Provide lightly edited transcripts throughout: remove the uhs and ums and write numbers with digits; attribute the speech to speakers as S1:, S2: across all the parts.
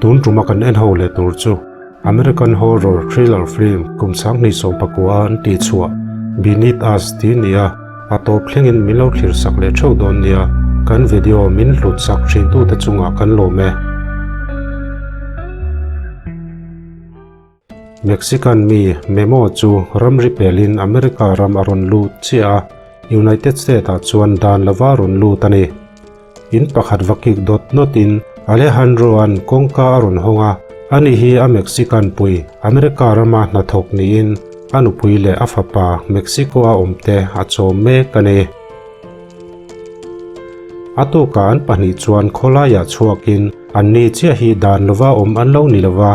S1: Tun tuma kan en ho leh tur chu American horror thriller film kum 2019 an tih chhuah Beneath Us tih a ni a, a tawp thlengin min lo thlir sak leh theuh dawn nia, kan video min hlut sak thintute chungah kan lawm e. Mexican mi Memo chu ramri pelin America ram a rawn lut chiah a, United States-ah chuan dan lova rawn lut a ni. In pakhat va kik dawt nawtin Alejandro-a'n kawngka a rawn hawng a, ani hi a Mexican pui America rama hnathawk niin a nupui leh a fapa Mexico-a awmte a chawm mek a ni. A tukah an pahnih chuan khawlaiah chhuakin anni chiah hi dan lova awm an lo ni lova,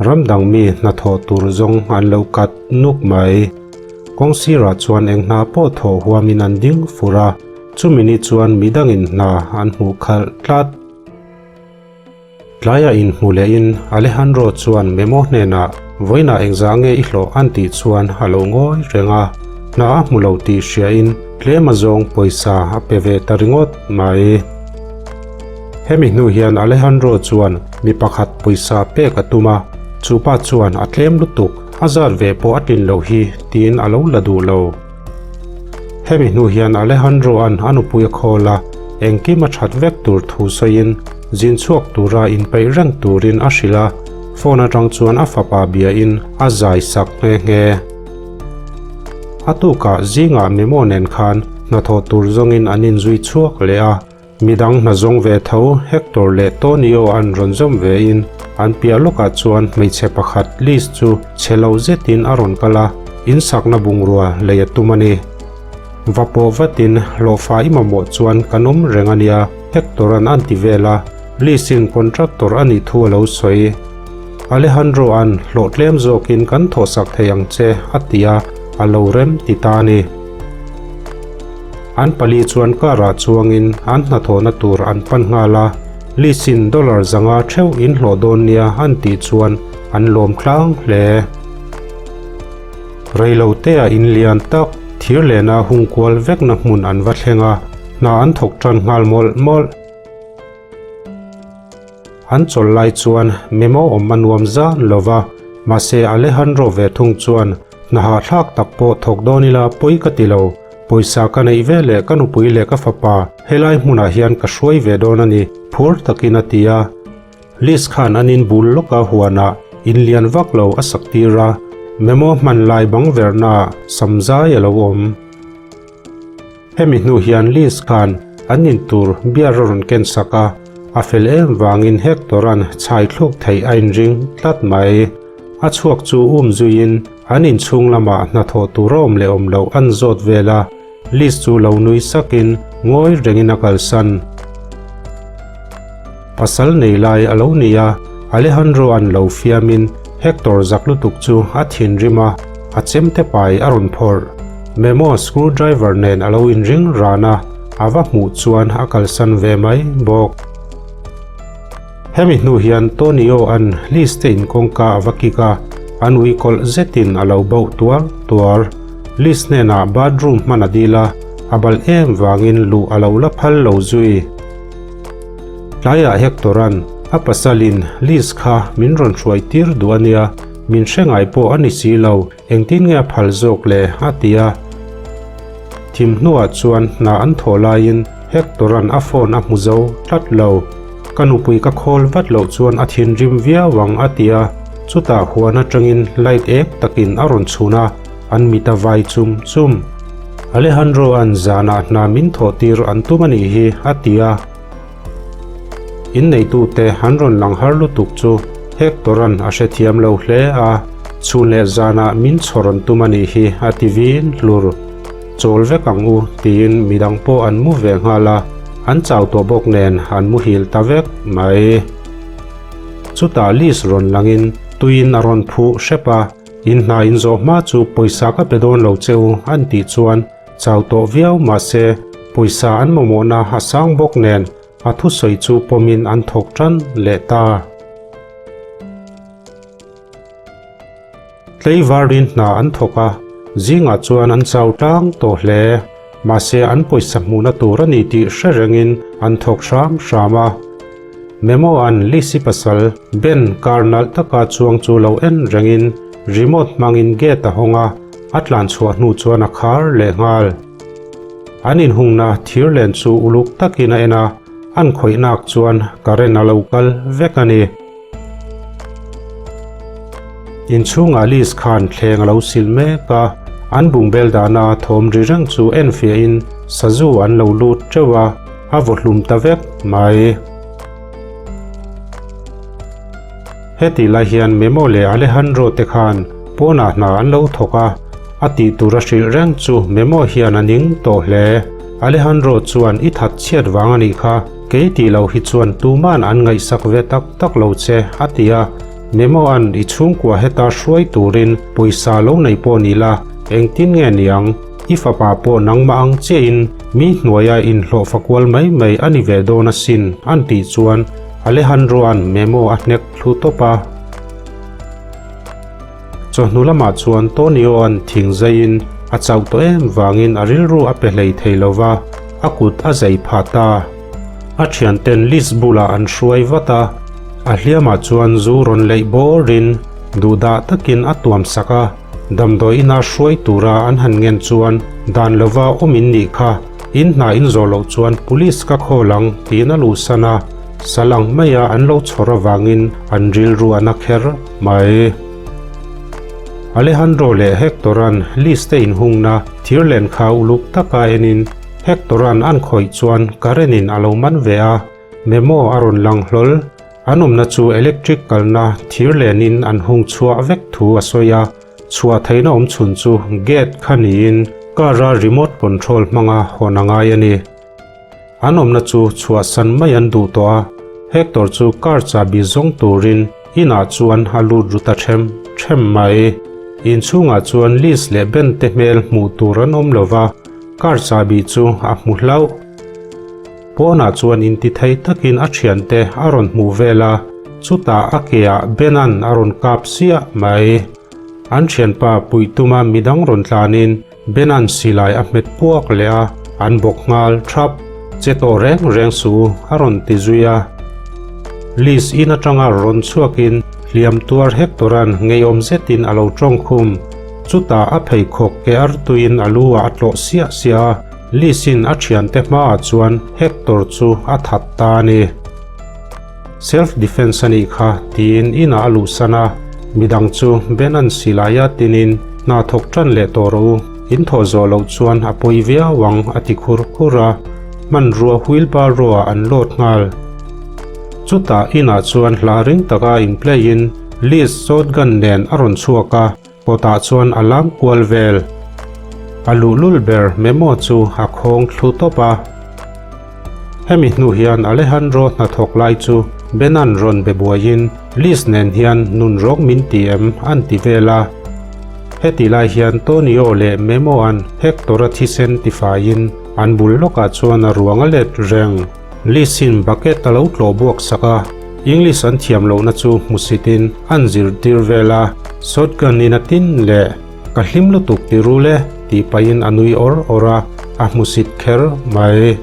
S1: ram dang mi hnathawh tur zawng an lo kat nuk mai. Kawng sirah chuan eng hna pawh thawh huamin an ding fur a, chumi ni chuan midangin hna an hmuh khalh tlat. Tlaiah inhmu lehin Alejandro chuan Memo hnenah vawiinah engzah nge i hlawh an tih chuan a lo ngawi reng a, hna a hmu lo tih hriain tlem azawng pawisa a pe ve ta ringawt mai. Hemi hnu hian Alejandro chuan mi pakhat pawisa pek a tum a, chupa chuan a tlem lutuk, a zat ve pawh a tlin loh hi tiin a lo la duh lo. Hemi hnu hian Alejandro-a'n a nupui a khawl a, engkim a that vek tur thu sawiin zin chhuak tura inpeih reng turin a hrilh a, phone atang chuan a fapa biain a zai sak nghe nghe. A tukah zingah Memo nen khan hnathawh tur zawngin an inzui chhuak leh a, Midang hna zawng ve tho Hector leh Tonio an rawn zawm ve in an piah lawkah chuan hmeichhe pakhat Liz chu chhe lo zetin a rawn kal a, in sakna bungrua lei a tum a ni. Va pawh vatin hlawhfa i mamawh chuan kan awm reng a nia Hector an an ti vel a, Liz in contractor a nih thu a lo sawi. Alejandro an hlawh tlem zawkin kan thawhsak thei ang che a ti a, a lo rem ti ta a ni. An pali chuan car ah chuangin an hnathawhna tur an pan nghal a, Liz-in dollar 500 theuh in hlawh dawn nia an tih chuan an lawm tlang hle. Reilotea in lian tak thir lehna hung kual vekna hmun an va thleng a, hna an thawk tan nghal mawlh mawlh. An chawl lai chuan memo awm a nuam zan lo va, mahse Alejandro ve thung chuan hna hahthlak tak pawh thawk dawn ila pawi ka ti lo, pawisa ka neih ve leh ka nupui leh ka fapa helai hmunah hian ka hruai ve dawn a ni, phur takin a ti a. Liz khan an inbul lawka huanah in lian vak lo a sak tir a, memo hman lai bang verhnaah samzai a lo awm. Hemi hnu hian Liz khan an in tur beer a rawn ken sak a, a fel em vangin Hector-a'n chhai thluk theih a inring tlat mai. A chhuak chu um zuiin an inchhung lamah hnathawh tur a awm leh awm loh an zawt vel a, Liz chu lo nui sakin ngawi rengin a kalsan. Pasal nei lai a lo ni a, Alejandro-a'n lo fiamin Hector zak lutuk chu a thinrim a, a chemte pai a rawn phawrh. Memo screwdriver nen a lo inring ran a, a va hmuh chuan a kalsan ve mai bawk. Hemi hnu hian Tonio-a'n Liz te in kawngka a va kik a, an ui kawlh zetin a lo bauh tuar tuar. Liz hnenah bathroom hman a dil a, a balh em vangin luh a lo la phal lo zui. Tlaiah Hector-a'n a pasalin Liz kha min rawn hruai tir duh a nia, min hre ngai pawh a ni si lo, Engtin nge a phal zawk le? a ti a. Thim hnuah chuan hna an thawh laiin Hector-a'n a phone a hmu zo tlat lo. Ka nupui ka khawl vat loh chuan a thinrim viau ang a ti a. Chutah huan atangin light eng takin a rawn chhun a, an mit a vai chum chum. Alejandro-a'n zanah hna min thawh tir an tum a nih hi a ti a. Inneitute an rawn lang har lutuk chu Hector-a'n a hrethiam lo hle a, chhun leh zanah min chhawrawn tum a nih hi a ti vin hlur. Chawl vek ang u tiin midang pawh an mu ve nghal a, an chau tawh bawk nen an muhil ta vek mai. Chutah Liz rawn langin tuiin a rawn phuh hrep a, In hna in zawh hma chu pawisa ka pe dawn lo che u an tih chuan Chau tawh viau mahse pawisa an mamawhna a sang bawk nen a thusawi chu pawmin an thawk tan leh ta. Tleivarin hna an thawk a, zingah chuan an chau tlang tawh hle. Mahse an pawisa hmuhna tur a ni tih hre rengin an thawk hram hram a. Memo an Lisi pasal Ben car nalh taka chuang chu lo en rengin remote hmangin gate a hawng a, a tlan chhuah hnu chuan a khar leh nghal. An inhungna thir len chu uluk takin a en a, an khawihnak chuan current a lo kal vek a ni. Inchhungah Liz khan thleng a lo sil mek a, an bungbel dahna thawm ri reng chu enfiahin sazu an lo lut teuh a, a vaw hlum ta vek mai. Hetih lai hian Memo leh Alejandro te khan pawnah hna an lo thawk a, a tih tur a hrilh reng chu Memo hian a ning tawh hle. Alejandro chuan i that chhiat vang a nih kha, kei tih loh hi chuan tuman an ngaihsak ve tak tak lo che, a ti a. Memo-a'n i chhungkua heta hruai turin pawisa lo nei pawh ni la, engtin nge niang? I fapa pawh nangmah ang chiahin mi hnuaia inhlawh fakual mai mai a ni ve dawn asin, an tih chuan Alejandro-a'n Memo a hnek thlu tawp a. Chawhnu lamah chuan Tonio-a'n thing zaiin a chauh tawh em vangin a rilru a pe hlei thei lo va, a kut a zai phah ta. A thianten Liz bulah an hruai vat a, a hliamah chuan zu rawn leih bawrin duhdah takin a tuam sak a, damdawi ina hruai tura an han ngen chuan dan lova awm in nih kha, in hna in zawh loh chuan police ka khawl ang tiin a luhsan a, sal ang maia an lo chhawr avangin an rilru a na kher mai. Alejandro leh Hector-a'n Liz te inhungna thir len kha uluk taka enin Hector-a'n an khawih chuan Karen-in a lo man ve a, memo a rawn lang hlawl. An awmna chu electric kalna thir lenin an hung chhuah vek thu a sawi a, chhuah theihna awm chhun chu gate kha niin car-a remote control hmanga hawn a ngai a ni. An awmna chu chhuahsan mai an duh tawh a, Hector chu car chahbi zawng turin inah chuan a lut ru ta ṭhem ṭhem mai. Inchhungah chuan Liz leh Ben te hmel hmuh tur an awm lo va, car chahbi chu a hmu hlauh. Pawnah chuan intithei takin a thiante a rawn hmuh vel a, chutah a keah Ben-a'n a rawn kap siah mai. An thianpa puih tuma midang rawn tlanin Ben-a'n silai a hmet puak leh a, an bawk nghal thap. Che tawh reng reng suh u, a rawn ti zui a. Liz in atanga rawn chhuakin hliam tuar Hector-a'n ngeiawm zetin a lo tawng khum. Chutah a pheikhawk ke artuiin a lu ah a tlawh siah siah a, Liz-in a thiante hmaah chuan Hector chu a that ta a ni. Self defense a nih kha tiin inah a luhsan a, midang chu Ben-a'n silai a tinin hna thawk tan leh tawh rawh u, in thawh zawh loh chuan a pawi viau ang a ti khur khur a, hmanrua wheelbarrow ah an load nghal. Chutah inah chuan hla ring taka in play in Liz shotgun nen a rawn chhuak a, Kawtah chuan a lam kual vel. A luhlul ber memo chu a khawng thlu tawp a. Hemi hnu hian Alejandro hnathawk lai chu Benan rawn be buaiin Liz nen hian nun rawk min ti em an ti vel a. Heti lai hian Tonio leh Memo-a'n Hector-a thisen tifaiin an bul lawkah chuan a ruang a let reng. Liz-in bucket a lo tlawh buak sak a, English an thiam lohna chu hmusitin an zirtir vel a, shotgun in a tin leh ka hlim lutuk ti rul e tih pahin a nui awr awr a, a hmusit kher mai.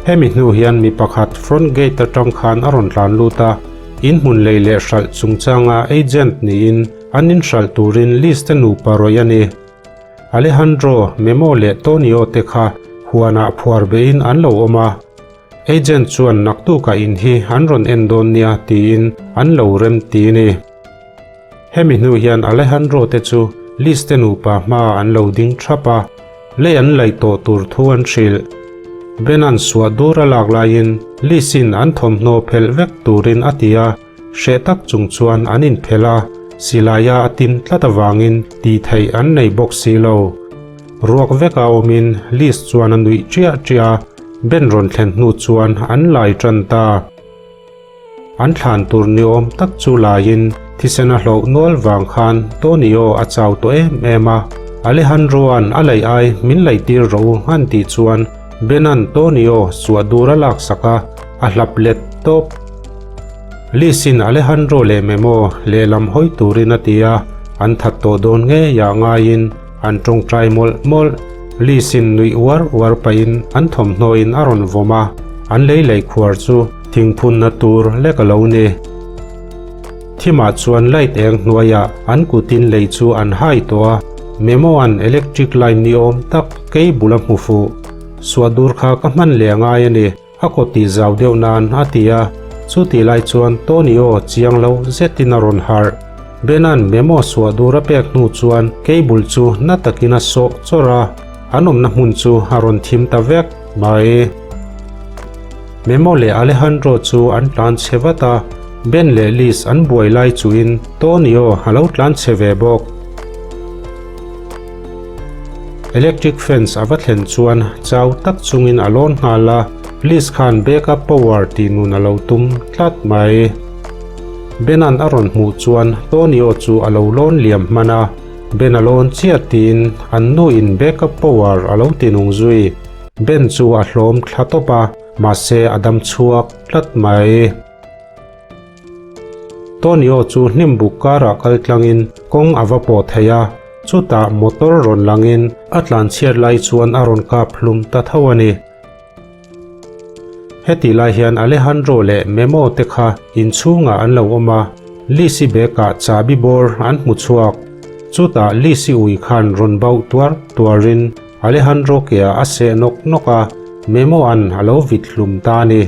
S1: Hemi hnu hian mi pakhat front gate atang khan a rawn tlan lut a, in hmun lei leh hralh chungchanga agent niin an in hralh turin Liz te nupa rawih a ni. Alejandro, Memo leh Tonio te kha huanah phuar beiin an lo awm a, agent chuan naktukah in hi an rawn en dawn nia tiin an lo rem ti ni. Hemi hnu hian Alejandro te chu Liz te nupa hmaah an lo ding thap a, lei an laih tawh tur thu an hrilh. Ben-a'n suah dur a lak laiin Liz-in an thawmhnaw phelh vek turin a ti a, Hreh tak chung chuan an inphelh a, silaia a tin tlat avangin tih theih an nei bawk si lo. Ruak veka awmin Liz chuan a nuih ṭiah ṭiah a, Ben rawn thlen hnu chuan an lai ṭan ta. An thlan tur ni awm tak chu laiin thisen a hloh nual vang khan Tonio a chau tawh em em a, Alejandro-a'n a laih ai min laihtir rawh u an tih chuan Ben-a'n Tonio suah dur a laksak a, a hlap let tawp. Liz-in Alejandro leh Memo lehlam hawi turin a ti a, an that tawh dawn ngei ah ngaiin an tawngtai mawlh mawlh. Liz-in nuih uar uar pahin an thawmhnawin a rawn vawm a, an lei lei khuar chu thingphunna tur lek a lo ni. Thimah chuan light eng hnuaiah an kutin lei chu an hai tawh a, Memo-a'n electric line ni awm tak cable a hmu fuh. Suahdur kha ka hman leh a ngai a ni. A kaw tih zau deuh nan a ti a, chuti lai chuan Tony aw chiang lo zetin a rawn harh. Bena'n memo suah dur a pek hnu chuan cable chu na takin a sawh chawrh a, an awmna hmun chu a rawn thim ta vek mai. Memo leh Alejandro chu an tlan chhe vat a, Ben leh Liz an buai lai chuhin Tony aw a lo tlan chhe ve bawk. Electric fence a va thlen chuan chau tak chungin a lawn nghal a, police khan backup power tih nun a lo tum tlat mai. Bena'n a rawn hmuh chuan Tonio chu a lo lawn liam hman a, Ben a lawn chiah tiin an nu in backup power a lo ti nung zui. Ben chu a hlawm thla tawp a, mahse a dam chhuak tlat mai. Tonio chu hnim buk karah kal tlangin kawng a va pawh thei a, chutah motor rawn langin a tlan chhiat lai chuan a rawn kap hlum ta tho a ni. Hetih lai hian Alejandro leh Memo te kha inchhungah an lo awm a, Lizzy bag-ah chahbi bawr an hmu chhuak. Chutah Lizzy ui khan rawn bauh tuar tuarin Alejandro keah a seh nawk nawk a, Memo-a'n a lo vit hlum ta a ni.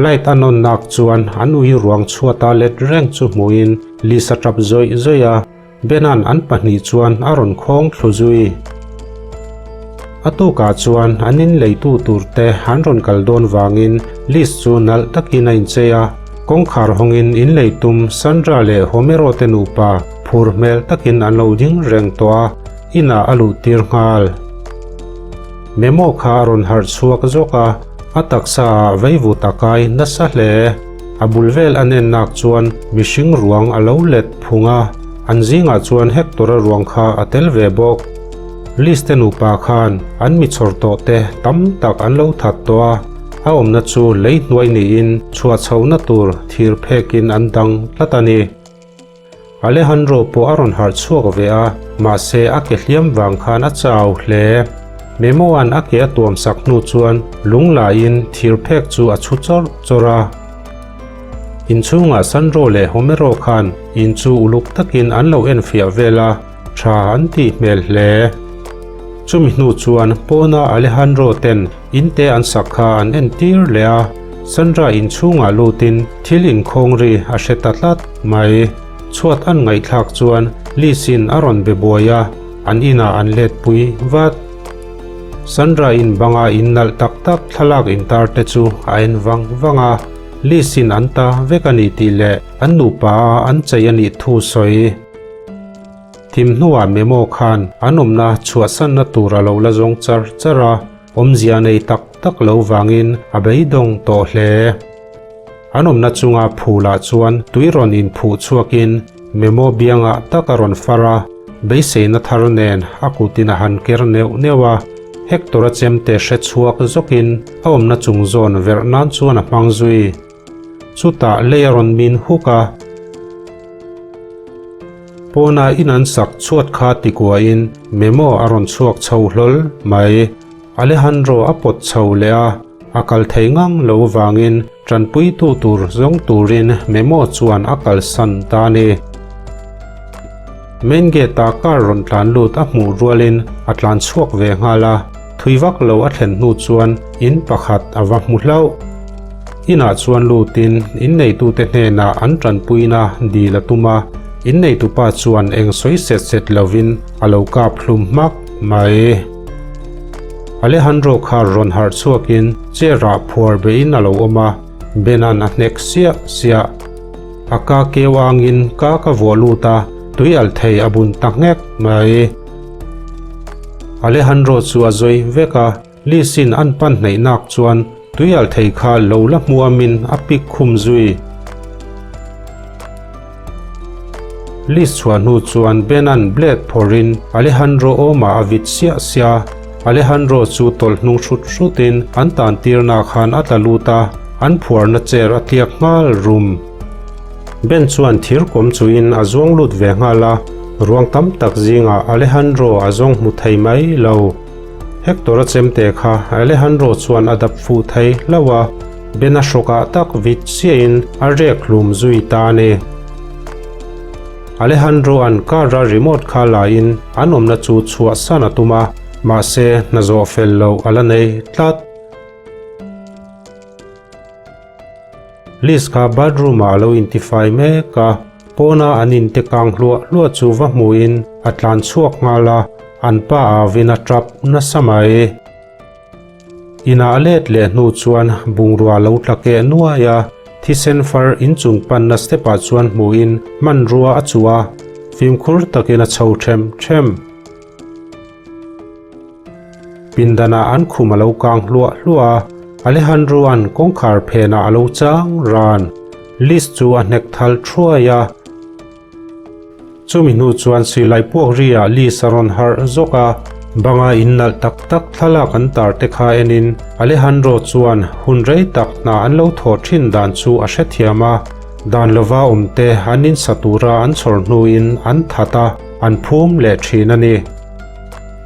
S1: Light a nawn nak chuan an ui ruang chhuata let reng chu hmuhin Lisa tap zawih zawih a, Bena'n an pahnih chuan a rawn khawng thlu zui. A tukah chuan an inleitu turte an rawn kal dawn vangin Liz chu nalh takin a inchei a, kawngkhar hawngin inleitum Sandra leh Homero te nupa phur hmel takin an lo ding reng tawh a, inah a luh tir nghal. Memo kha a rawn harh chhuak zawk a, a taksa ah veivut a kai nasa hle. A bul vel a nen nak chuan mihring ruang a lo let phung a, an zingah chuan Hector-a ruang kha a tel ve bawk. Liz te nupa khan an mi chhawr tawh te tam tak an lo that tawh a, a awmna chu lei hnuai niin chhuah chhohna tur thir phekin an dang tlat a ni. Alejandro pawh a rawn harh chhuak ve a, mahse a ke hliam vang khan a chau hle. Memo-a'n a ke a tuam sak hnu chuan lung laiin thir phek chu a chhu chawrh chawrh a. Inchhungah Sandro leh Homero khan in chu uluk takin an lo enfiah vel a, tha an tih hmel hle. Chumi hnu chuan pawna Alejandro ten in te an sak kha an entir leh a, Sandra inchhungah lutin thil inkhawng ri a hre ta tlat mai. Chhuat an ngaihthlak chuan Liz-in a rawn be buai a, an inah an let pui vat. Sandra in banga in nalh tak tak thlalak intar te chu a en vang vang a, Liz-in an ta vek a ni tih leh an nupa a an chei a nih thu sawi. Thim hnuah memo khan an awmna chhuahsanna tur a lo la zawng char char a, awmzia nei tak tak lo vangin a beidawng tawh hle. An awmna chunga phulah chuan tui rawn inphuh chhuakin memo biangah tak a rawn far a, beiseina thar nen a kutin a han ker neuh neuh a, Hector-a chemte hre chhuak zawkin a awmna chung zawn verh nan chuan a hmang zui. Chutah lei a rawn min huk a. Pawna in an sak chhuat kha tikuahin memo a rawn chhuak chho hlawl mai. Alejandro a pawt chho leh a, a kal thei ngang lo vangin tanpuitu tur zawng turin memo chuan a kalsan ta a ni. Main gate ah car rawn tlan lut a hmuh rualin a tlan chhuak ve nghal a, thui vak lo a thlen hnu chuan in pakhat a va hmu hlauh. Inah chuan lutin inneitute hnenah an tanpuina dil a tum a, inneitupa chuan eng sawi set set lovin a lo kap hlum hmak mai. Alejandro kha rawn harh chhuakin chair ah phuar beihin a lo awm a, Bena'n a hnek siah siah. A ka keu angin ka ka vuah lut a, tui alh thei a bun ta nghek mai. Alejandro chu a zawi vek a. Liz-in an pan hnaih nak chuan tui alh thei kha lo la hmuamin a pik khum zui. Liz chhuah hnu chuan Ben-a'n blade phawrhin Alejandro awmah a vit siah siah a. Alejandro chu tawlh hnung hrut hrutin an tan tirna khan a tla lut a, an phuarna chair a tliak nghal rum. Ben chuan thir kawm chuin a zuang lut ve nghal a. Ruang tam tak zingah Alejandro a zawng hmu thei mai lo. Hector-a chemte kha Alejandro chuan a dap fuh thei hlauh a, Ben-a hrawkah tak vit chiahin a rek hlum zui ta a ni. Alejandro-a'n car-a remote kha laiin an awmna chu chhuahsan a tum a, mahse hna zawh fel loh a la nei tlat. Liz kha bathroom-ah a lo intifai mek a, pawna an inte kang hluah hluah chu va hmuhin a tlan chhuak nghal a, an pa avin a tap nasa mai. Inah a let leh hnu chuan bungrua lo tla keh nuai a, thisen far inchung panna step-ah chuan hmuhin hmanrua a chuh a, fimkhur takin a chho them them. Pindanah an khum a lo kang hluah hluah a, Alejandro-a'n kawngkhar phenah a lo chang ran. Liz chu a hnek thal thuai a. Chumi hnu chuan silai puak ri-ah Liz a rawn harh zawk a, banga innalh tak tak thlalak an tar te kha enin Alejandro chuan hun rei tak hna an lo thawh thin dan chu a hrethiam a, dan lova awmte an insa tura an chhawr hnuin an that a, an phum leh thin a ni.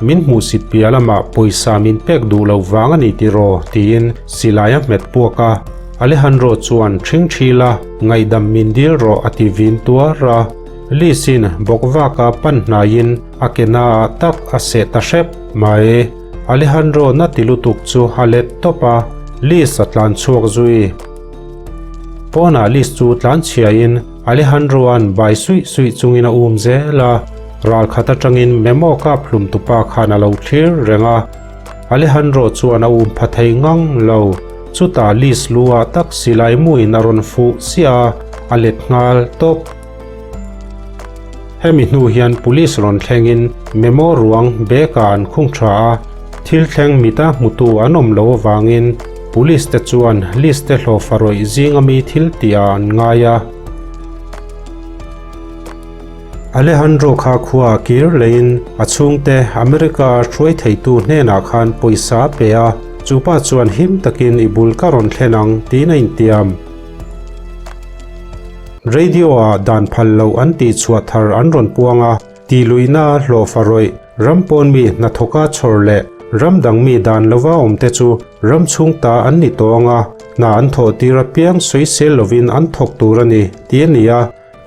S1: Min hmuhsit piah lamah pawisa min pek duh loh vang a ni tiraw? tiin silai a hmet puak a. Alejandro chuan ṭhing ṭhil a, ngaihdam min dil rawh a ti vin tuar a. Liz-in bawkvaka pan hnaiin a ke naah tak a seh ta hrep mai. Alejandro na ti lutuk chu a let tawp a, Liz a tlan chhuak zui. Pawnah Liz chu tlan chhiain Alejandro-a'n bai suih suih chungin a um zel a, ral khat atangin memo kap hlum tupa khan a lo thlir reng a. Alejandro chuan a um pha thei ngang lo. Chutah Liz lu-ah tak silai muin a rawn fuh chiah a, a let nghal tawp. Hemi hnu hian police rawn thlengin memo ruang bag-ah an khung tha a, thil thleng mita hmutu an awm lo avangin police te chuan Liz te hlawhfa rawih zinga mi thil tihah an ngai a. Alejandro kha khuaah kir leiin a chhungte America a hruai theitu hnenah khan pawisa a pe a, chupa chuan him takin i bul ka rawn thlen ang tiin a intiam. Radio-ah dan phal loh an tih chhuah thar an rawn puang a, tih luihna hlawhfa rawih, ram pawn mi hnathawka chhawr leh ram dang mi dan lova awmte chu ram chhung ta an ni tawh ang a, hna an thawh tir apiang sawisel lovin an thawk tur a ni, tih a ni a.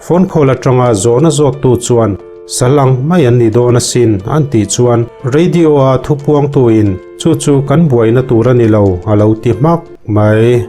S1: Phone call atanga zawhna zawttu chuan sal ang mai an ni dawn asin an tih chuan radio-a thupuangtuin chu chu kan buaina tur a ni lo a lo ti hmak mai.